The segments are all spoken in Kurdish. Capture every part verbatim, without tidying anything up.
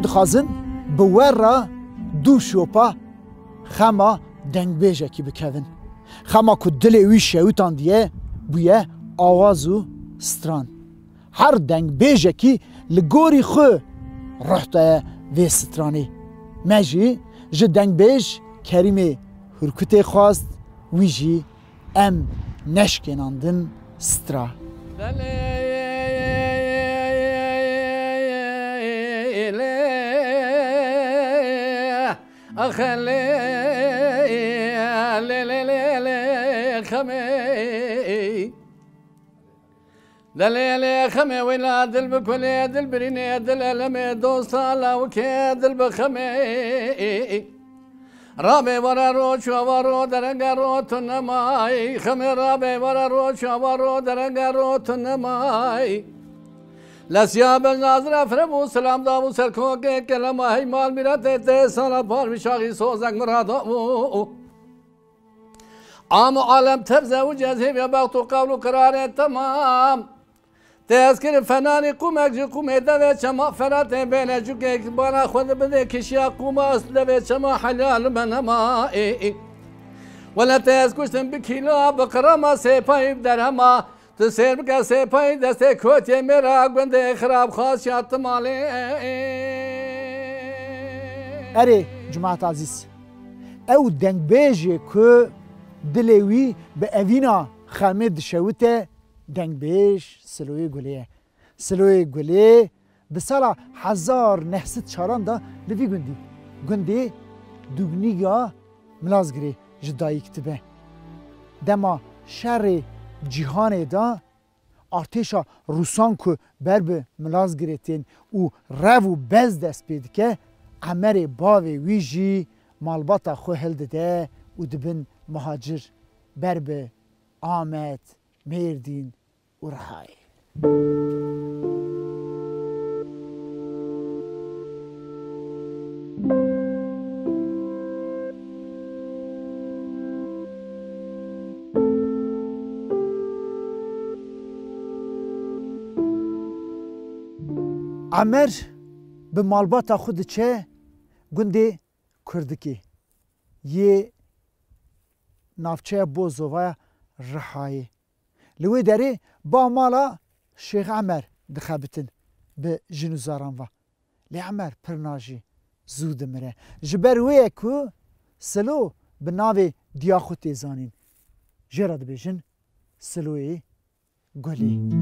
Dixwazin bi we re dû şopa xema dengbêjekî bikevin. Xema ku dilê wî şewitandiye, bûye awaz û stran. Her dengbêjekî li gorî xwe ruh daye vê stranê. Me jî ji dengbêj Kerîmê Hurkutê xwest, wî jî em neşkênandin stra. Delê lê xemê wêla dil bi kulê, dil birînê, dil elemê, dosta lawikê, dil bi xemê. Rabê were ro, çawa ro, derenge ro, tu nemay. Xemê rabê were ro, çawa ro, derenge ro, tu nemay. Lesiya ben nazira firebû, selam dabû ser kokê kelema, hey mal mîratê te, sala par bişaxî sozek mirada bû. Am û alem tevze û cezîb ya bext û qewl û qirarê temam. Tê ez kirin fenanî qûmek ji qûmê devê çema Feratê bêne cukek bana xwe di bidê kişiya qûma devê çema helal me nema. Ê, ê. Wele tê ez kuştim bi kîla bi qirama sêpayî bi derhema. Tu sêr bike sêpayî destê kotiyê mêra gundê xirab xasiya ti malê. Erê, cemaat azîz. Ew dengbêjê ku dilê wî bi evîna xemê dişewite, dengbêj Siloyê Gulê ye. Siloyê Gulê di sala hezar neh sed çaran de li vî gundî, gundê Dûgnîga Milazgirê ji dayik dibe. Dema şerê cîhanê de artêşa Rûsan ku ber bi Milazgirê tên û rev û bez dest pê dike, Emerê bavê wî jî malbata xwe hildide û dibin muhacir ber bi Amed, Mêrdîn û Rihayê. Emer bi malbata xwe diçe gundê Kurdikê yê navçeya Bozovaya Rihayê. Li wê derê ba mala Şêx Emer dixebitin bi jin û zaran ve. Lê Emer pir najî, zû dimire. Ji ber wê ye ku Silo bi navê diya xwe tê zanîn. Jê re dibêjin Siloyê Gulê.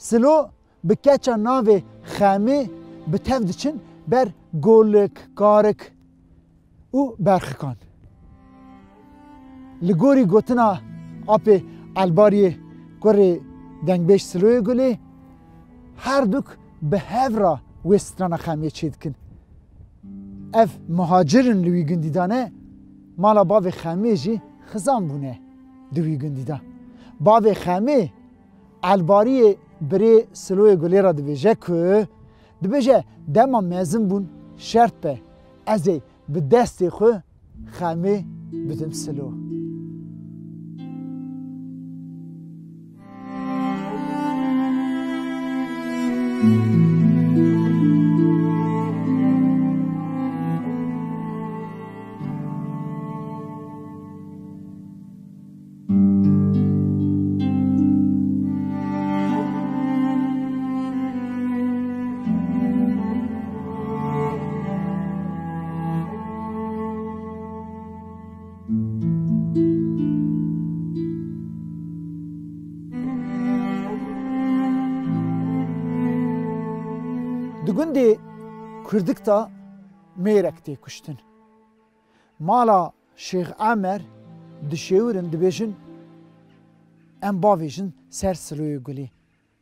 Silo bi keça navê Xemê bi tev diçin ber Golik, Karik û Berxikan. Li gorî gotina apê Elbariyê kurê dengbêj Siloyê Gulê, her duk bi hev re wê strana Xemê çêdikin. Ev muhacir in li wî gundî de ne, mala bavê Xemê jî xizan bûne di wî gundî de. Bavê Xemê Elbariyê birê Siloyê Gulê re dibêje ku, dibêje, dema mezin bûn şert be ez ê bi destê xwe Xemê bidim Silo. Di gundê Kurdik de mêrek tê kuştin. Mala Şêx Emer dişêwirin, dibêjin, em bavêjin ser Siloyê Gulê.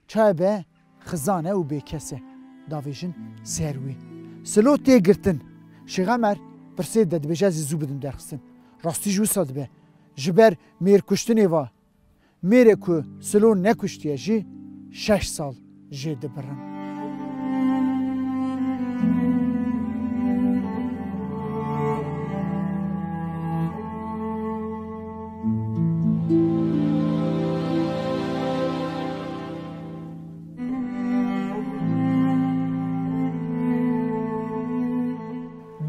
Çaye be xizan e û bêkes e. Davêjin ser wî. Silo tê girtin. Şêx Emer pirsê de dibêje, ez ê zû bidim derxistin. Rastî jî wisa dibe. Ji ber mêrkuştinê va. Mêrê ku Silo nekuştiye jî şeş sal jê dibirin.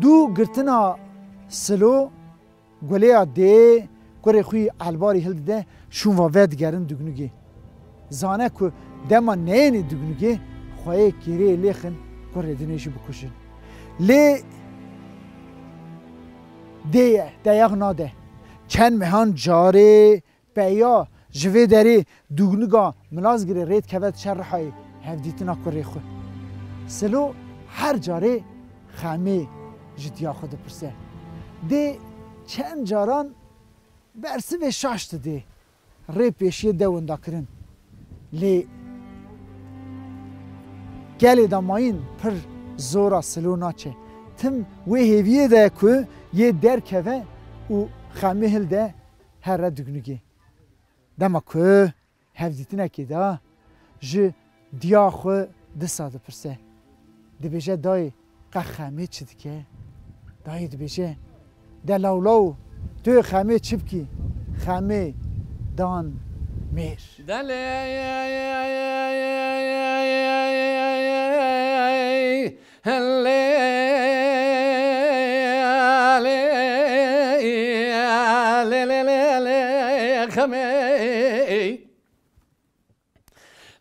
Dû girtina Silo, Gulêya dê kurê xwe yî Elbarî hildide, şûn va vedigerin Dugnugê. Zane ku dema neyênê Dugnugê, xweyê kêrê lêxin kurê dinê jî bikujin. Lê dê ye, deyax nade. Çend mehan carê peya ji vê derê Dugnuga Milazgirê rê dikeve diçe Rihayê hevdîtina kurê xwe. Silo her carê Xemê ji diya xwe dipirse. Dê çend caran bersivê şaş didê rê pêşiyê de winda kirin. Lê gelê de mayîn pir zora Silo naçe. Tim wê hêviyê de ye ku yê derkeve û Xemê hilde here Dugnugê. Dema ku hevdîtinekê de ji diya xwe disa dipirse. Dibêje, dayê, qe Xemê çi dike? Dayê dibêje, de lawlaw, tu yê Xemê çi bikî? Xemê dan mêr. Delê, lê, lê, lê, lê, lê, Xemê.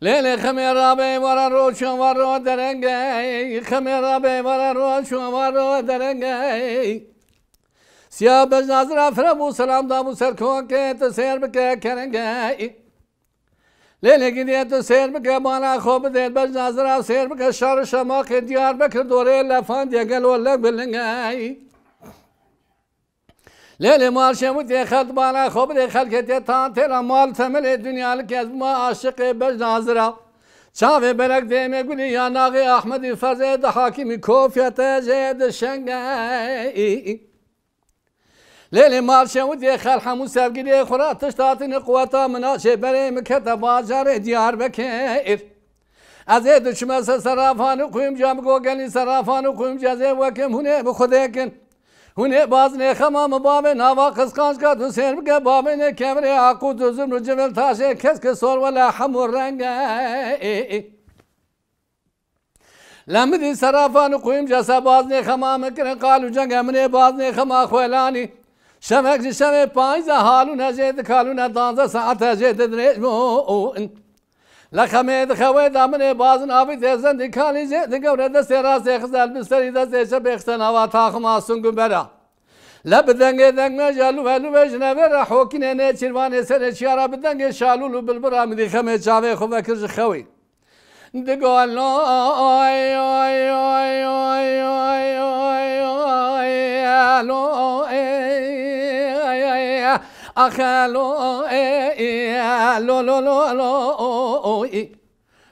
Lê lê Xemê rabê wara roçan waro derengey. Xemê rabê wara roçan waro derengey. Siya bejna zira fire bû, selam da bû ser kokê, tu sêr bike kerengey. Lê lê gidiye tu sêr bike, bana xwe bidê, bejna zira sêr bike, şar û şemaxê Diyarbekir dorê lefan diye, gelo lev bilingey. Lê lê mal şemûtê xelk bana xwe bidê, xelkê tê tan têla mal temelê dinya li kes bima aşiqê bejna zira. Çavê belek dêmê gulî ya naxê Ahmedî ferzê di hakimî kofiyete jê di şengey. Lê lê mal şemûtê xelk hemû sevgiliyê xwe ra tişt hatine quweta min a jê berê min kete bajarê Diyarbekir. Ez ê diçime ser serafan û qûyimca, bi gogelî serafan û qûyimca ez ê wekim hûn ê bi xwedê kin. Hûn ê bazinê xema min bavê nava qisqançka tu sêr bike, bavênê kevirê aqut û zûr û civil taşê keske sor wela hemû renge. Lê min dî serafan û qûyimca se bazinê xema min kirin, qal û cenge min ê bazinê xema xwelanî. Şevek ji şevê payîza halûne jê dikalûne, danzdeh saete jê didirêj bûn. Li xemê di xewê de min ê bazin avî tê zendî kalî jê di gewre destê rastê xist el bi serî destê çepê xiste nava taxima sung û bera. Le bi dengê dengmeja lûve lûve ji nevê re hokînê nêçîrvanê serê çiyara bi dengê şalûl û bilbira min dî xemê çavê xwe vekir ji xewê. Digo lo, oy, oy, oy, lo, ey, ey, ey, axe lo, ey, lo, lo, lo, lo, oy.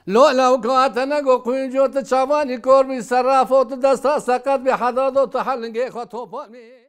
Lo, lew kate nego qûnco tu çavanî kor bî, serrafo tu desta seqet bî, hedado tu helingê xwe topan bî.